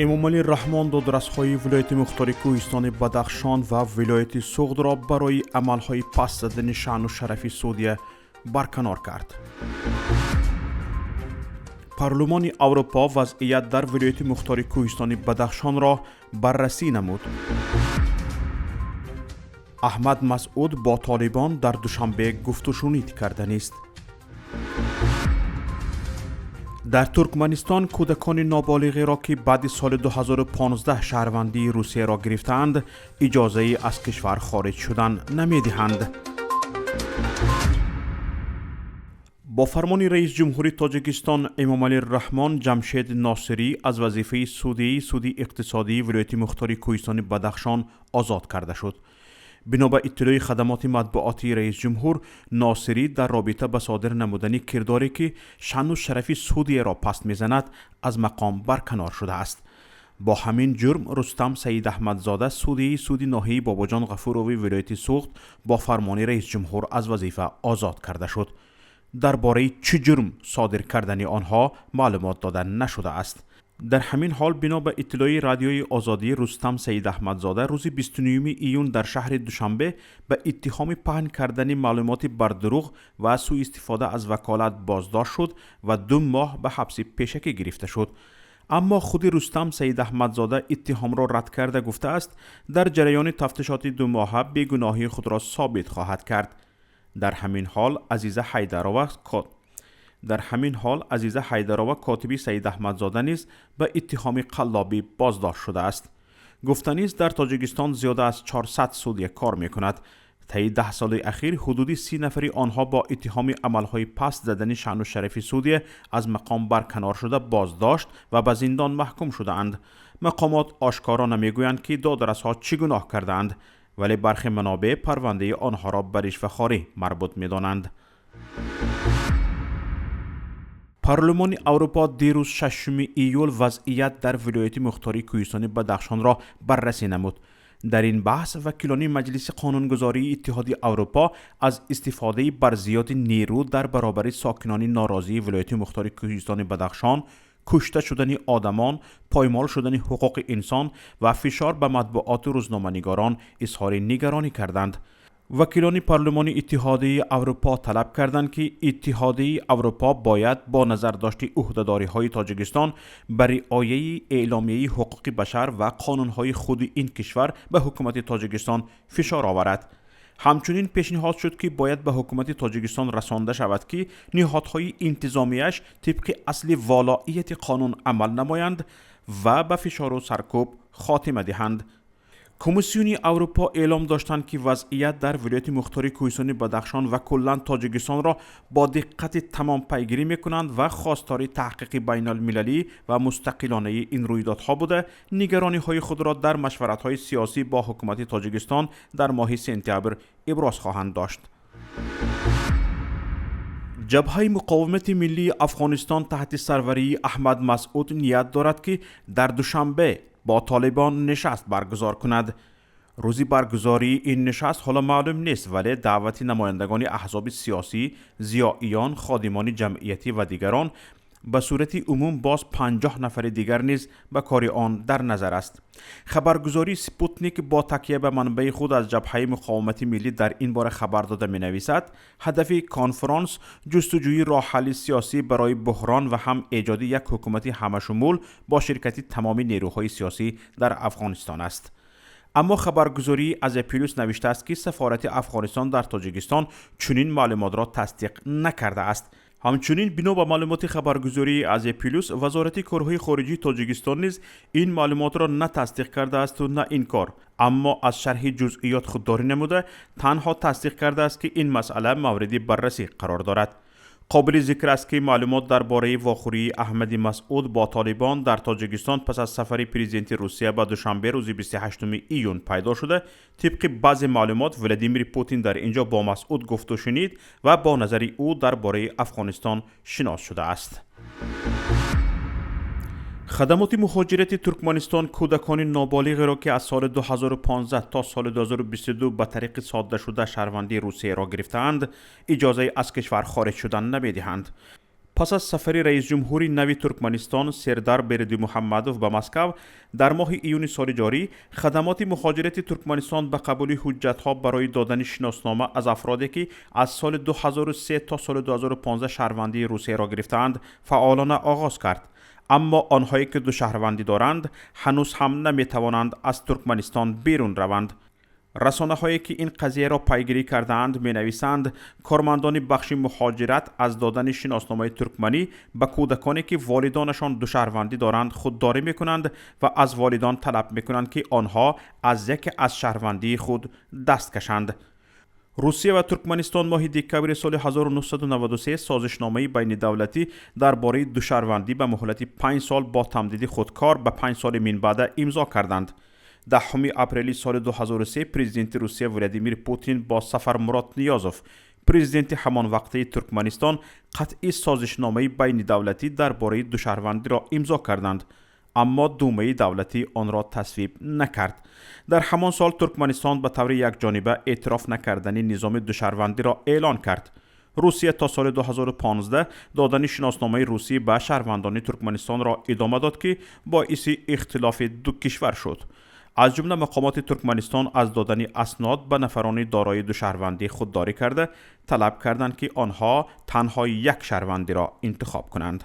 Эмомалӣ Раҳмон додрасҳои вилояти мухтори Кӯҳистони Бадахшон ва вилояти Суғдро барои амалҳои паст задани шаъну шарафи судия барканор кард. Парлумони Аврупо вазъият дар вилояти мухтори Кӯҳистони Бадахшонро баррасӣ намуд. Аҳмад Масъуд бо Толибон дар Душанбе гуфтушунид карданист. Дар Туркманистон кӯдакони ноболиғеро, ки баъди соли 2015 шаҳрвандии Русияро гирифтаанд, иҷозаи аз кишвар хориҷ шудан намедиҳанд. Бо фармони раиси ҷумҳури Тоҷикистон Эмомалӣ Раҳмон, Ҷамшед Носирӣ аз вазифаи судияи суди иқтисодии вилояти мухтори Кӯҳистони Бадахшон озод карда шуд. Бино ба иттилои хадамоти матбуотии раис ҷумҳур, Носирӣ дар робита ба содир намудани кирдоре, ки шаъну шарафи судияро паст мезанад, аз мақом барканор шудааст. Бо ҳамин ҷурм Рустам Саидаҳмадзода, судияи суди ноҳияи Бобоҷон Ғафурови вилояти Суғд, бо фармони раис ҷумҳур аз вазифа озод карда шуд. Дар бораи чӣ ҷурм содир кардани онҳо маълумот дода нашудааст. Дар ҳамин ҳол, бино ба иттилои Радиои Озодӣ, Рустам Саидаҳмадзода рӯзи 29 июн дар шаҳри Душанбе ба иттиҳоми паҳн кардани маълумоти бардурӯғ ва сӯистифода аз ваколат боздошт шуд ва 2 моҳ ба ҳабси пешакӣ гирифта шуд. Аммо худи Рустам Саидаҳмадзода иттиҳомро рад карда, гуфтааст, дар ҷараёни тафтишоти думоҳа бегуноҳии худро собит хоҳад кард. Дар ҳамин ҳол Азиза Ҳайдарова, котиби Саидаҳмадзода, низ ба иттиҳоми қаллобӣ боздошт шудааст. Гуфтанист, дар Тоҷикистон зиёда аз 400 судия кор мекунад. Таи 10 соли ахир ҳудуди 30 нафари онҳо бо иттиҳоми амалҳои паст задани шаъну шарафи судия аз мақом барканор шуда, боздошт ва ба зиндон маҳкум шудаанд. Мақомот ошкоро намегӯянд, ки додрасҳо чӣ гуноҳ кардаанд, вале бархе манобеъ парвандаи онҳоро ба ришвахорӣ марбут медонанд. Парлумони Аврупо дирӯз, 6 июл, вазъият дар вилояти мухтори Кӯҳистони Бадахшонро баррасӣ намуд. Дар ин баҳс вакилони Маҷлиси қонунгузории Иттиҳоди Аврупо аз истифодаи барзиёди нерӯ дар баробари сокинони норозии вилояти мухтори Кӯҳистони Бадахшон, кушта шудани одамон, поймол шудани ҳуқуқи инсон ва фишор ба матбуоту рӯзноманигорон изҳори нигаронӣ карданд. Вакилони парлумони Иттиҳодияи Аврупо талаб карданд, ки Иттиҳодияи Аврупо бояд бо назардошти ӯҳдадориҳои Тоҷикистон ба риояи Эъломияи ҳуқуқи башар ва қонунҳои худи ин кишвар ба ҳукумати Тоҷикистон фишор оварад. Ҳамчунин пешниҳод шуд, ки бояд ба ҳукумати Тоҷикистон расонда шавад, ки ниҳодҳои интизомияш тибқи асли волоияти қонун амал намоянд ва ба фишору саркӯб хотима диҳанд. Комиссиони Аврупо эълом доштанд, ки вазъият дар вилояти мухтори Кӯҳистони Бадахшон ва куллан Тоҷикистонро бо диққати тамом пайгирӣ мекунанд ва хостори таҳқиқи байналмилалӣ ва мустақилонаи ин рӯйдодҳо буда, нигарониҳои худро дар машваратҳои сиёсӣ бо ҳукумати Тоҷикистон дар моҳи сентябр иброз хоҳанд дошт. Ҷабҳаи муқовимати миллии Афғонистон таҳти сарварии Аҳмад Масъуд ният дорад, ки дар Душанбе бо Толибон нишаст баргузор кунад. Рӯзи баргузории ин нишаст ҳоло маълум нест, вале даъвати намояндагони аҳзоби сиёсӣ, зиёиён, ходимони ҷамъиятӣ ва дигарон, ба сурати умум боз 50 нафари дигар низ ба кори он дар назар аст. Хабаргузории Спутник бо такя ба манбаи худ аз Ҷабҳаи муқовимати миллӣ дар ин бора хабар дода менависад, ҳадафи конфронс ҷустуҷӯи роҳҳалли сиёсӣ барои буҳрон ва ҳам эҷоди як ҳукумати ҳамашумул бо ширкати тамоми нерӯҳои сиёсӣ дар Афғонистон аст. Аммо хабаргузории Азия Плюс навиштааст, ки сафорати Афғонистон дар Тоҷикистон чунин маълумотро тасдиқ накардааст. Ҳамчунин, бино ба маълумоти хабаргузории Азия Плюс, Вазорати корҳои хориҷии Тоҷикистон низ ин маълумотро на тасдиқ кардаасту на инкор, аммо аз шарҳи ҷузъиёт худдорӣ намуда, танҳо тасдиқ кардааст, ки ин масъала мавриди баррасӣ қарор дорад. Қобили зикр аст, ки маълумот дар бораи вохӯрии Аҳмади Масъуд бо Толибон дар Тоҷикистон пас аз сафари президенти Русия ба Душанбе рӯзи 28 июн пайдо шуда, тибқи баъзе маълумот, Владимир Путин дар ин ҷо бо Масъуд гуфту шунид ва бо назари ӯ дар бораи Афғонистон шинос шудааст. Хадамоти муҳоҷирати Туркманистон кӯдакони ноболиғеро, ки аз соли 2015 то соли 2022 ба тариқи соддашуда шаҳрвандии Русияро гирифтаанд, иҷозаи аз кишвар хориҷ шудан намедиҳанд. Пас аз сафари раисҷумҳури нави Туркманистон Сердар Бердимуҳаммадов ба Москав дар моҳи июни соли ҷорӣ, хадамоти муҳоҷирати Туркманистон ба қабули ҳуҷҷатҳо барои додани шиноснома аз афроде, ки аз соли 2003 то соли 2015 шаҳрвандии Русияро гирифтаанд, фаъолона оғоз кард. Аммо онҳое, ки душаҳрвандӣ доранд, ҳанӯз ҳам наметавонанд аз Туркманистон берун раванд. Расонаҳое, ки ин қазияро пайгирӣ кардаанд, менависанд, кормандони бахши муҳоҷират аз додани шиносномаи туркманӣ ба кӯдаконе, ки волидонашон душаҳрвандӣ доранд, худдорӣ мекунанд ва аз волидон талаб мекунанд, ки онҳо аз яке аз шаҳрвандии худ даст кашанд. Русия ва Туркманистон моҳи декабри соли 1993 созишномаи байнидавлатӣ дар бораи душаҳрвандӣ ба муҳлати 5 сол бо тамдиди худкор ба 5 соли минбаъда имзо карданд. 10 апрели соли 2003 президенти Русия Владимир Путин бо Сафармурод Ниёзов, президенти ҳамон вақтаи Туркманистон, қатъи созишномаи байнидавлатӣ дар бораи душаҳрвандиро имзо карданд, аммо Думаи давлатӣ онро тасвиб накард. Дар ҳамон сол Туркманистон ба таври якҷониба эътироф накардани низоми душаҳрвандиро эълон кард. Русия то соли 2015 додани шиносномаи русӣ ба шаҳрвандони Туркманистонро идома дод, ки боиси ихтилофи ду кишвар шуд. Аз ҷумла мақомоти Туркманистон аз додани аснод ба нафарони дорои душаҳрвандӣ худдорӣ карда, талаб карданд, ки онҳо танҳо як шаҳрвандиро интихоб кунанд.